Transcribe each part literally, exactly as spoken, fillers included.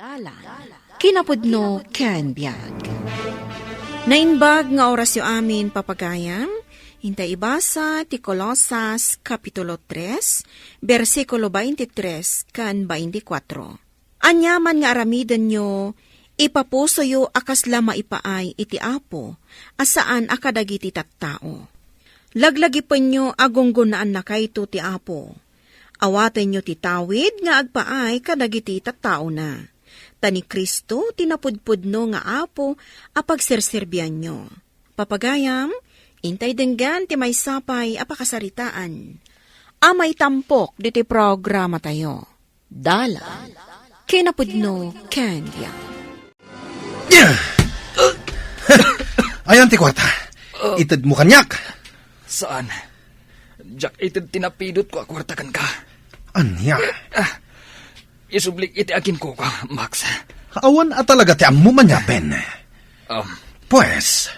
Dalan, kinapudno ken biag. Naimbag nga orasyo amin, papagayam, intay ibasa ti Colosas, Kapitulo tres, bersikulo twenty-three ken twenty-four. Aniaman nga aramidenyo, ipapusoyo a kasla maipaay iti Apo, a saan a kadagiti tattao. Laglagipenyo a gunggonaannakayto ti Apo. Awatenyo ti tawid nga agpaay kadagiti tattaona. Ta ni Cristo ti napudpudno nga Apo a pagserserbianyo. Papagayam, intay denggan ti maysa pay a pakasaritaan a maitampok ditoy programatayo. Dalan, kinapudno ken biag. Ayan ti kuarta. Itedmo kaniak. Saan? Diak ited ti napidotko a kuarta kenka. Ania? Ah, isublik iti aginkuka, Max. Awan a talaga ti ammom ania, Ben. Um. Pues,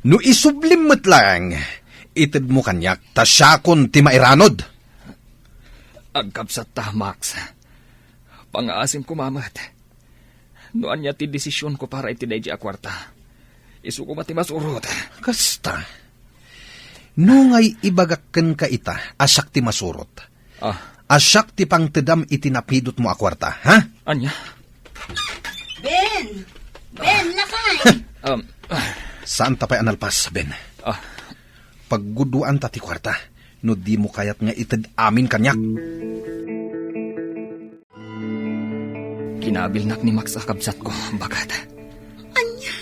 no isublim met laeng, itedmo kaniak ta siakon ti mairanod. Agkabsatta, Max. Pangaasim koma met. No ania ti desisionko para iti daydi a kuarta, isu koma ti masurot. Kasta. No ngay ibagak kenka ita a siak ti masurot. Ah. A siak ti pangtedam iti napidotmo a kuarta, ha? Ania? Ben! Ben, lakay! Um, ah. Saan ta pay a nalpas, Ben? Ah. Pagguduanta ti kuarta no dimo kayat nga ited amin kaniak. Kinabilnak ni Max a kabsatko, baket. Ania?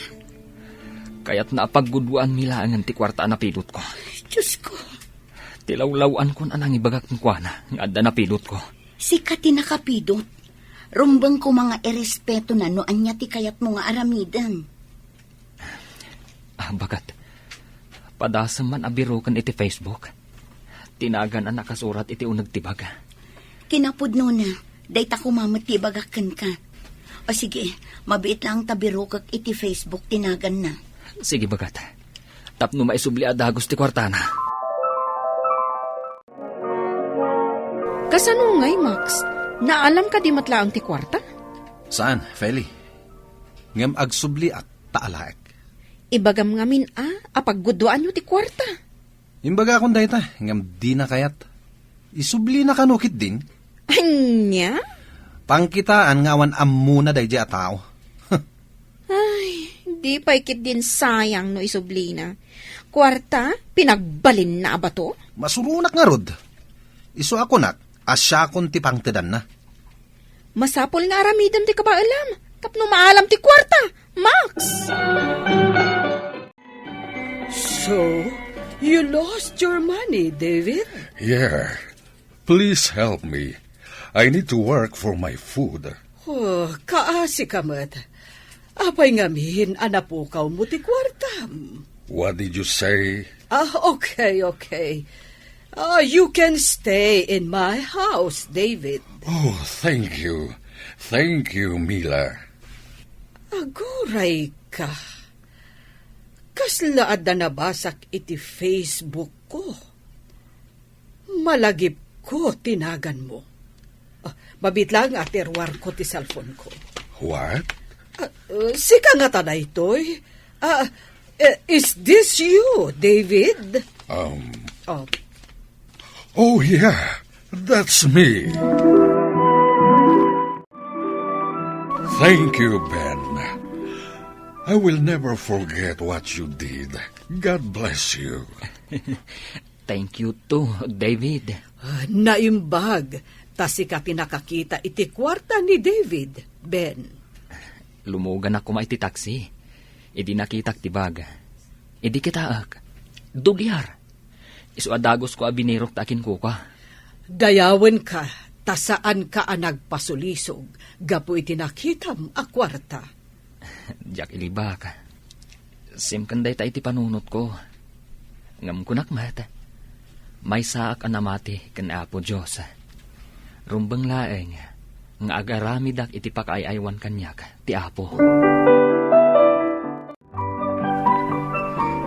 Kayatna a pagguduanmi laengen ti kuarta a napidotko. Diosko. Ti lawlaw-ankon a nangibagak kenkuana nga adda napidotko. Sika ti nakapidot. Rumbeng koma nga irespetona no ania ti kayatmo nga aramiden. Ah, baket. Padasem man a biroken iti Facebook. Ti nagan a nakasurat iti uneg ti bag. Kinapudnona, dayta koma met ti ibagak kenka. O sige, mabiit laeng ta birokek iti Facebook ti naganna. Sige, baket. Tapno maisubli a dagus ti kuartana. Kasano ngay, Max? Naalam kadi met laeng ti kuarta? Saan, Feli? Ngem agsubliak ta alaek. Ibagam ngamin a, a pagguduanyo ti kuarta. Imbagakon dayta, ngem dina kayat. Isublina kano ketdin? Ania? Pangkitaan nga awan ammona daydi a tao. Ay, di pay ketdin sayang no isublina. Kuarta, pinagbalinna a bato? Masuronak ngarud. Isu a kunak a siakon ti pangtedanna. Masapul nga aramidem ti kabaelam tapno maalam ti kuarta, Max! So, you lost your money, David? Yeah. Please help me. I need to work for my food. Oh, kaasi ka met. Apay ngamin a napukawmo ti kuartam? What did you say? Ah, okay, okay. Ah, you can stay in my house, David. Oh, thank you. Thank you, Mila. Aguray ka. Kasla adda nabasak iti Facebook ko. Malagipko ti naganmo. Ah, mabiit laeng a ti ruarko ti cellphone ko. What? Ah, uh, sika ngata daytoy? Ah, eh, is this you, David? Um. Oh. Oh, yeah. That's me. Thank you, Ben. I will never forget what you did. God bless you. Thank you too, David. Ah, naimbag, ta sika ti nakakita iti kuarta ni David, Ben. Lumuganak koma iti taksi. Idi nakitak ti bag. Idi kitaek. Duliar. Isu a dagusko a binirok ta akinkuka. Dayawenka, ta saanka a nagpasulisog gapu iti nakitam a kuarta. Diak ilibak. Simken dayta iti panunotko. Ngem kunak met, maysaak a namati ken Apo Dios. Rumbeng laeng nga agaramidak iti pakaay-aywan kaniak ti Apo.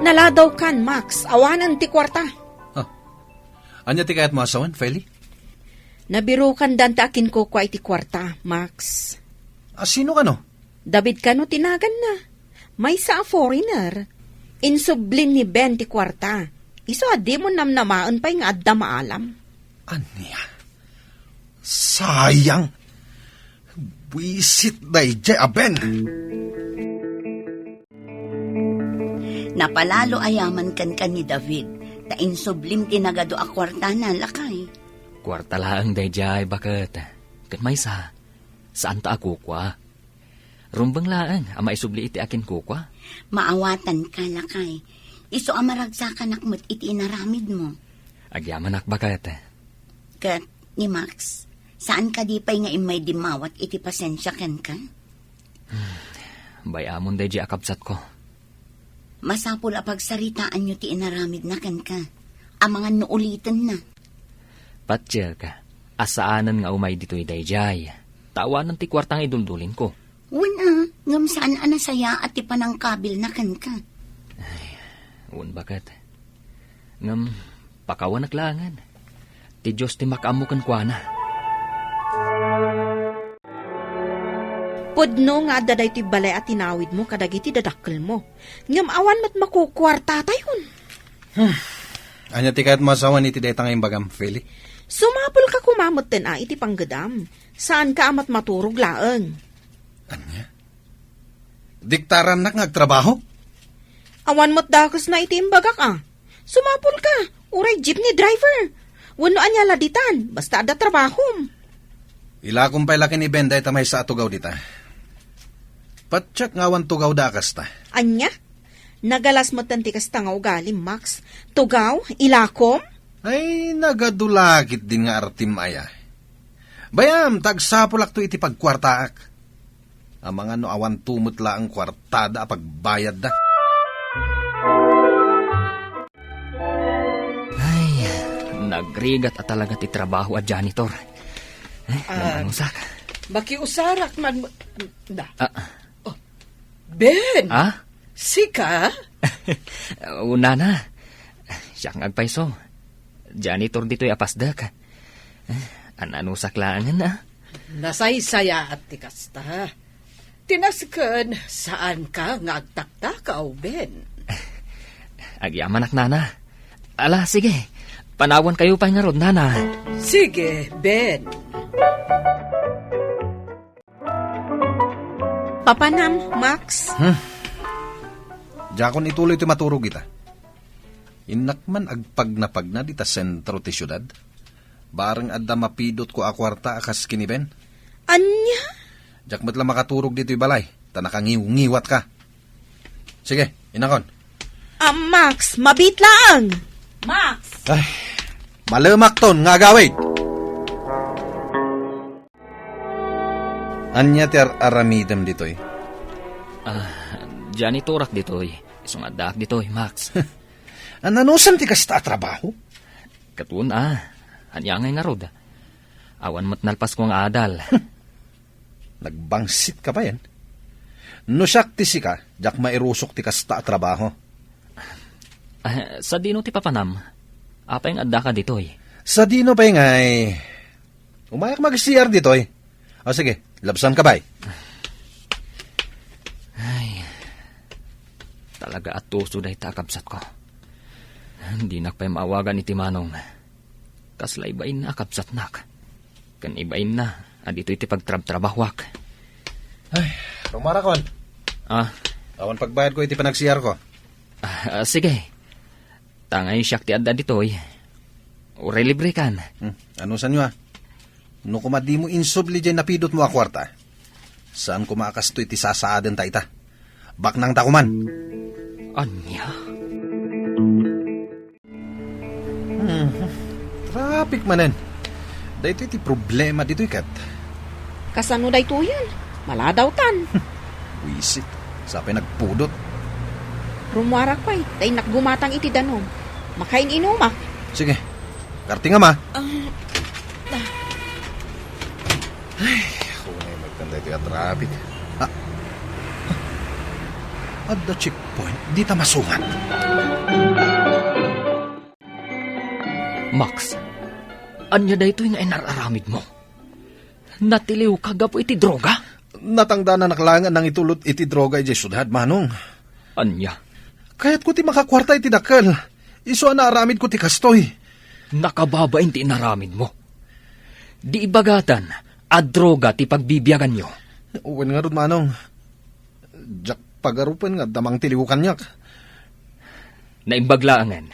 Naladawkan, Max, awanen ti kuarta. Ah. Ania ti kayatmo a sawen, Feli? Nabirokan danta a kinkukua iti kuarta, Max. A sino kano? David kano ti naganna. Maysa a foreigner. Insublim ni Ben ti kuarta. Isu a dimo namnamaen pay nga adda maalam. Ania? Sayang. Buisit daydiay a Ben. Napalalo a yaman kenka ni David, ta insublim ti nagadu a kuartana, lakay. Kuarta laeng daydiay, baket. Ket maysa, saanta a kukua. Rumbeng laeng a maisubli iti akinkukua. Maawatanka, lakay. Isu a maragsakanak met iti inaramidmo. Agyamanak, baket. Ket ni Max, saan kadi pay nga immay dimmawat iti pasensia kenka? Bay-amon daydiay a kabsatko. Masapul a pagsaritaanyo ti inaramidna kenka, amangan no ulitenna. Patiek a saanen nga umay ditoy daydiay, ta awanen ti kuarta nga iduldulinko. Wen a, ngem saan a nasayaat ti panangkabilna kenka. Ay, wen baket. Ngem, pakawanak laengen. Ti Dios ti makaammo kenkuana. Pudno nga adda daytoy balay a tinawidmo kadagiti dadakkelmo. Ngem awan met makukuartatayon. Hmm. Ania ti kayatmo a sawen iti dayta nga imbagam, Feli? Sumapulka koma metten a iti panggedam. Saanka a met maturog laeng. Ania? Diktarannak nga agtrabaho? Awan met dakesna iti imbagak a. Sumapulka, uray jeepney driver. Wenno ania la ditan, basta adda trabahom. Ilakom pay la ken ni Ben dayta maysa a tugaw dita. Patiek nga awan tugawda a kasta. Ania? Nagalas metten ti kasta nga ugalim, Max. Tugaw, ilakom? Ay, nagadu la ketdin nga artim aya. Bay-am, ta agsapulakto iti pagkuartaak. Amangan no awanto met laeng kuartada a pagbayadda. Ay, nagrigat a talaga ti trabaho a janitor. Eh, Ah, namanusak. Makiusarak man mo-, da. Ah. Oh, Ben! Ah? Sika? O, nana. Siak nga agpayso. Janitor ditoy a pasdek. Eh, an-anusak laengen, ah. Nasaysayaat ti kasta. Ti nasken, saanka nga agtaktakaw, Ben. Agyamanak, nana. Ala, sige. Panawankayo pay ngarud, nana. Sige, Ben. Papanam, Max. Hmm. Diakon ituloy ti maturog ita. Innak man agpagnapagna dita sentro ti siudad. Bareng adda mapidotko a kuarta a kas ken ni Ben. Ania? Diak met la makaturog ditoy balay, ta nakangiwngiwatka. Sige, innakon. Ah, Max, mabiit laeng. Max! Ay, malemakton nga agawid. Ania ti ar-aramidem ditoy? Ah, janitorak ditoy. Isu nga addaak ditoy, Max. An-anusan ti kasta a trabaho? Ket wen a, ania ngay ngarud? Awan met nalpasko nga adal. Nagbangsit ka bayen? No siak ti sika, diak mairusok ti kasta a trabaho. Ah, sadino ti papanam? Apay nga addaka ditoy? Sadino pay ngay? Umayak mag-C R ditoy. O sige, labsanka, bay. Ay, talaga a tuso dayta a kabsatko. Dinak pay maawagan iti manong. Kasla ibainna a kabsatnak. Ken ibainna a ditoy ti pagtrabtrabahoak. Ay, rumarakon. Ah? Awan pagbayadko iti panag-C R ko. Ah, ah, sige. Tangay siak ti adda ditoy. Uray librekan. Hmm, anusanyo a? No koma dimo insubli diay napidotmo a kuarta, saan koma a kastoy ti sasaaden ta ita. Baknangta koman. Ania? Hmm, traffic manen. Daytoy ti problema ditoy ket. Kasano daytoyen? Maladawtan. Buisit. Sapay nagpudot. Rummuarak pay, ta innak gumatang iti danum. Makain-inumak. Sige. Kartingam a. Ah, ah. Ay, kunay magtanda iti traffic. Ah. Adda checkpoint, dita masungat. Max, ania daytoy nga inar-aramidmo? Natiliwka gapu iti droga? Natangdananak laeng a nangitulod iti droga idiay siudad, Manong. Ania? Kayatko ti makakuarta iti dakkel. Isu a naaramidko ti kastoy. Nakababain ti inaramidmo. Di ibagatan a droga ti pagbibiaganyo. Wen ngarud, Manong. Diak pagarupen nga adda mangtiliw kaniak. Naimbag laengen,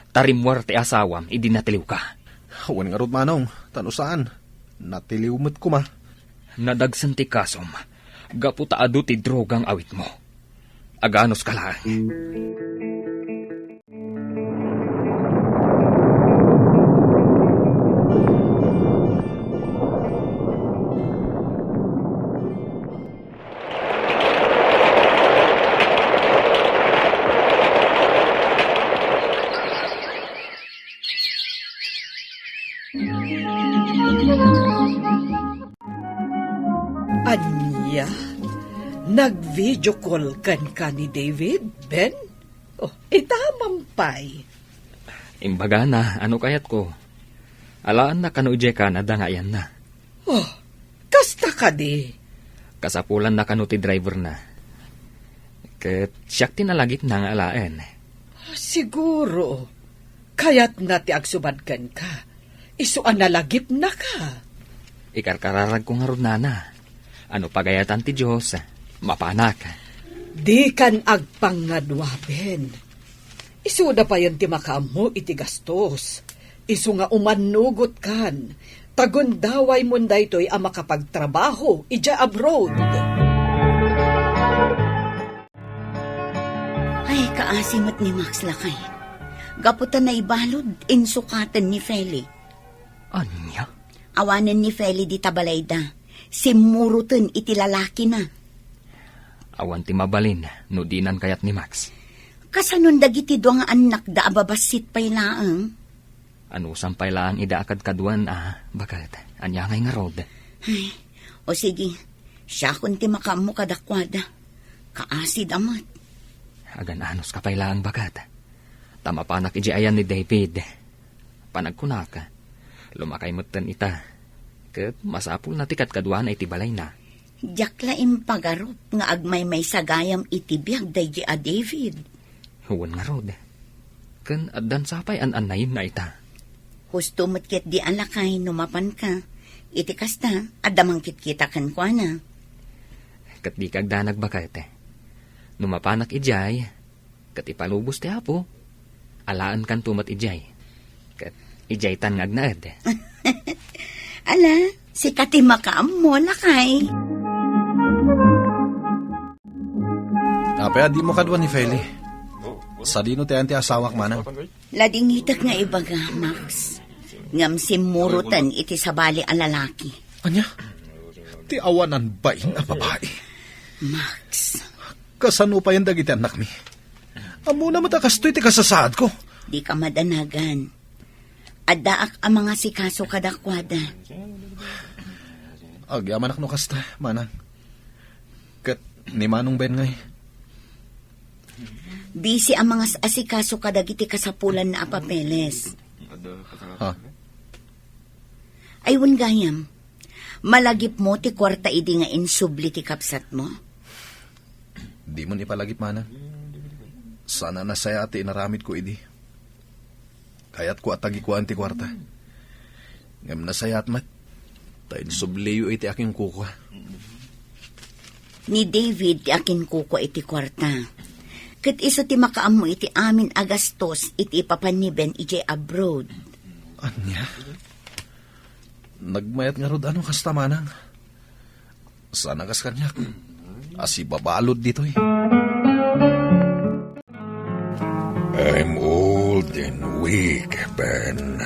ta rimmuar ti asawam idi natiliwka. Wen ngarud, Manong, ta no saan, natiliw met koma. Nadagsen ti kasom, gapu ta adu ti droga nga awitmo. Aganuska laeng. Ania? Nag-video call kenka ni David, Ben? Oh, ita man pay. Imbagana, ano kayatko? Alaenna kano idiay Canada nga ayanna. Oh, kasta kadi? Kasapulanna kano ti driverna. Ket siak ti nalagipna nga alaen. Siguro, kayatna ti agsubad kenka. Isu a nalagipnaka. Ikarkararagko ngarud, nana. Ano pagayatan ti Dios, mapanak. Dikan agpangngaduaben. Isuda payen ti makaammo iti gastos. Isu nga umannugotkan, ta gundaway mon daytoy a makapagtrabaho idiay abroad. Ay, kaasi met ni Max, lakay. Gapu ta naibalud, insukaten ni Feli. Ania? Awanen ni Feli dita balayda. Simmuroten iti lalakina. Awan ti mabalin no dinan kayat ni Max. Kasanon dagiti dua nga annakda a babassit pay laeng? Anusam pay laeng ida a kadkaduan a baket. Ania ngay ngarud? Ay, o sige, siakon ti makaammo kadakuada. Kaasida met. Agan-anuska pay laeng baket. Ta mapanak idiay ayan ni David. Panagkunak, lumakay metten ita. Ket masapulna ti kadkaduana iti balayna. Diak la impagarup nga agmaymaysagayam iti biag daydi a David. Wen ngarud. Ken addan sapay an-annayenna ita. Husto met ketdi a lakay no mapanka. Iti kasta, adda mangkitkita kenkuana. Ket dika agdanag baket. No mapanak idiay, ket ipalubos ti Apo, alaenkanto met idiay. Ket idiaytan nga agnaed. Ala, sika ti makaammo, lakay. Apay a dimo kadua ni Feli? Sadino ti ayan ti asawak, manang? Ladingitek nga ibaga, Max. Ngem simmuroten iti sabali a lalaki. Ania? Ti awanan bain a babai. Max. Kasano payen dagiti annakmi? Ammona met a kastoy ti kasasaadko. Dika madanagan. Addaak a mangasikaso kadakuada. Agyamanak no kasta, manang. Ket ni Manong Ben ngay? Busy a mangas-asikaso kadagiti kasapulanna a papeles. Ha? Ay, wen gayam. Malagipmo ti kuarta idi nga insubli ti kabsatmo? Dimon ipalagip, manang. Saan a nasayaat ti inaramidko idi. Kayatko a tagikuan ti kuarta. Ngem nasayaat met, ta insubliyo iti akinkukua. Ni David ti akinkukua iti kuarta. Ket isu ti makaammo iti amin a gastos iti ipapan ni Ben idiay abroad. Ania? Nagmayat ngarud a no kasta, manang? Saan a kas kaniak a sibabalud ditoy. I'm old and weak, Ben.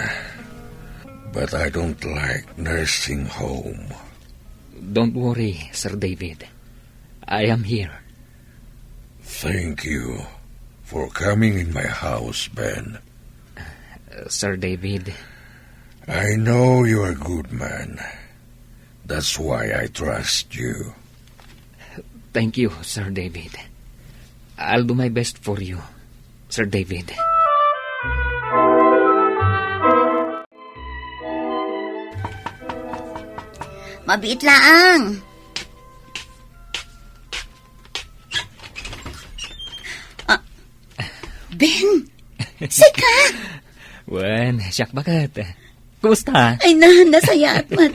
But I don't like nursing home. Don't worry, Sir David. I am here. Thank you for coming in my house, Ben. Sir David. I know you're a good man. That's why I trust you. Thank you, Sir David. I'll do my best for you, Sir David. Mabiit laang. Ben, sika? Wen, siak baket. Kumusta? Ay na, nasayaat man.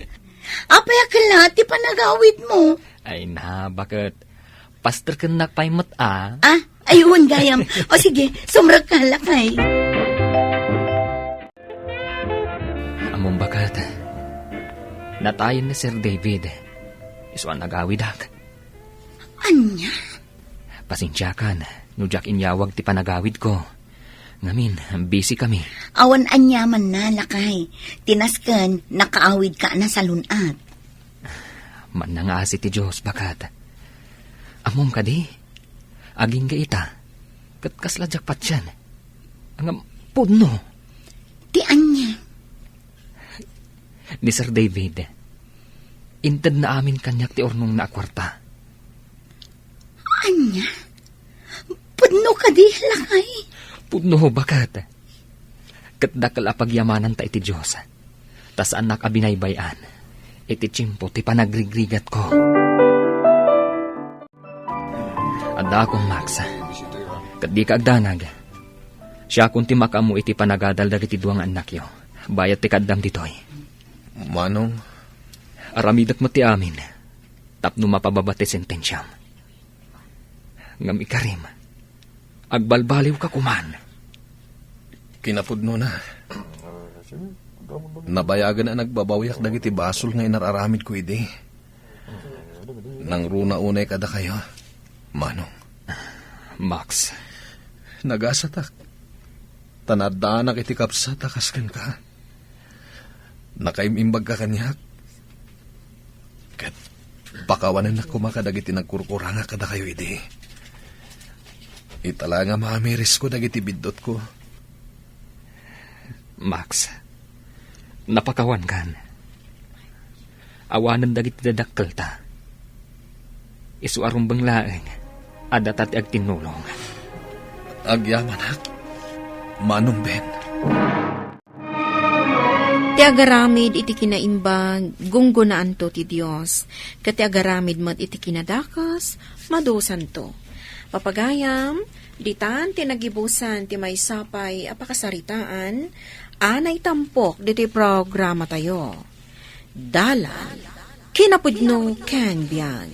Apay a kella ti panagawidmo? Ay na, baket. Pasterkennak pay met a. Ah, ayun, gayam. O sige, sumrekka, lakay. Ammom baket. Natayen ni Sir David. Isu a nagawidak. Ania? Pasensiakan no diak inyawag ti panagawidko. Ngamin, busy kami. Awan aniamanna, lakay. Ti nasken, nakaawidka a nasalun-at. Mannangaasi ti Dios, baket. Ammom kadi? Agingga ita. Ket kasla diak patien. Ngem pudno. Ti ania? Ni Sir David, intedna amin kaniak ti urnongna a kuarta. Ania? Pudno kadi, lakay? Pudno, baket. Ket dakkel a pagyamananta iti Dios. Ta saannak a binaybay-an iti tiempo ti panagrigrigatko. Addaakon, Max. Ket dika agdanag. Siakon ti makaammo iti panagadal dagiti dua nga annakyo. Bayat ti kaaddam ditoy. Manong? Aramidek met ti amin tapno mapababa ti sentensiam. Ngem ikarim, agbalbaliwka koman. Kinapudnona, nabayagen a nagbabawiak dagiti basol nga inar-aramidko idi. Nangruna unay kadakayo, Manong. Max. Nagasatak. Ta naaddaanak iti kabsat a kas kenka. Nakaim-imbagka kaniak. Ket pakawanennak koma kadagiti nagkurkurangak kadakayo idi. Ita la nga maamirisko dagiti biddutko. Max, napakawankan. Awanen dagiti dadakkelta. Isu a rumbeng laeng, adda ta ti agtinnulong. Agyamanak, Manong Ben. Ti agaramid iti kinaimbag, gunggonaanto ti Dios, ket ti agaramid met iti kinadakes, madusanto. Papagayam, ditan ti nagibusan ti maysa pay a pakasaritaan a naitampok ditoy programatayo. Dalan, kinapudno ken biag.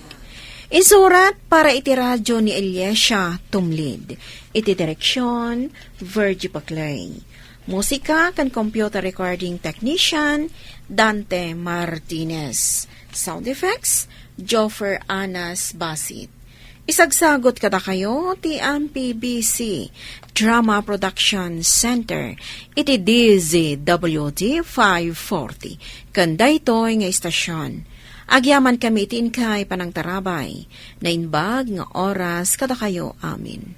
Insurat para iti radyo ni Eliasia Tumlid. Iti direksyon, Virgie Paclay. Musika ken computer recording technician, Dante Martinez. Sound effects, Joffer Anas Basit. Isagsagot kadakayo ti M P B C Drama Production Center iti D Z W T five forty. Ken daytoy nga istasyon, agyamankami iti inkay panangtarabay. Naimbag nga oras kadakayo amin.